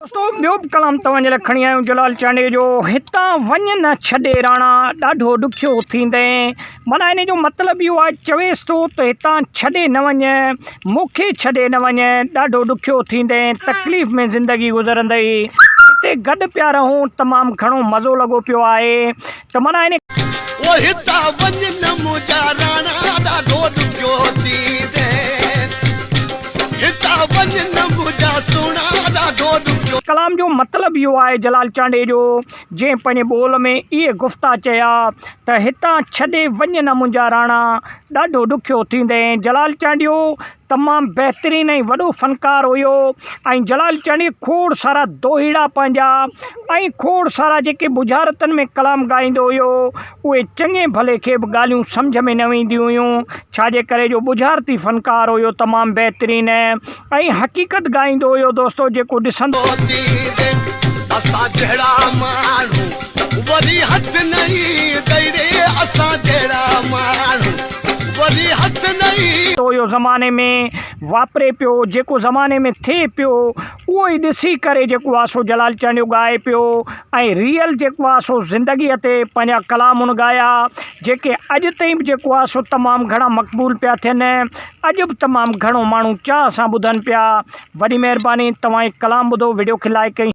دوستو ٻيو به ڪلام توهان جي لاء کڻي آيو جلال چانڊيي جو هتان وڃ نه ڇڏي راڻا ڏاڍو ڏکيو ٿيندين معنيٰ ان جو مطلب اهو آهي چويس ٿو ته هتان ڇڏي نه وڃ مون کي ڇڏي نه وڃ ڏاڍو ڏکيو ٿيندين تڪليف ۾ زندگي گذرندئي هتي گڏ پيا رهون تمام گهڻو مزو لڳو پيو آهي ته معنيٰ ان او هتان وڃ نه منهنجا راڻا ڏاڍو ڏکيو ٿيندين هتان وڃ نه منهنجا سهڻا ڏاڍو ڏکيو. ڪلام جو مطلب اهو آهي جلال چانڊيي جو جنهن پنهنجي ٻول ۾ اهي گفتا چيا ته هتان ڇڏي وڃ نه منهنجا راڻا ڏاڍو ڏکيو ٿيندين جلال چانڊيو تمام بهترين ۽ وڏو فنڪار هيو ۽ جلال چانڊيي کوڙ سارا دوهيڙا پنهنجا ۽ کوڙ سارا جيڪي ٻجهارتن ۾ ڪلام ڳائيندو هيو اهي چڱي ڀلي کي به ڳالهيون سمجهه ۾ نه اينديون هيون ڇاجي ڪري جو ٻجهارتي فنڪار هيو تمام بهترين ۽ حقيقت ڳائيندو هيو دوستو جيڪو ڏسندو اسان جهڙا ماڻهو وري هٿ نه ايندئي ري اسان جهڙا ماڻهو وري هٿ نه ايندئي. اهو زماني ۾ واپري پيو جيڪو زماني ۾ ٿئي پيو اهو ئي ڏسي ڪري جيڪو آ سو جلال چانڊيو ڳائي پيو ۽ ريئل جيڪو آ سو زندگي تي پنهنجا ڪلام هن ڳايا جيڪي اڄ تائين به جيڪو آ سو تمام گهڻا مقبول پيا ٿين اڄ به تمام گهڻو ماڻهو چاهه سان ٻڌن پيا وڏي مهرباني توهان هي ڪلام ٻڌو وڊيو کي لائڪ ۽.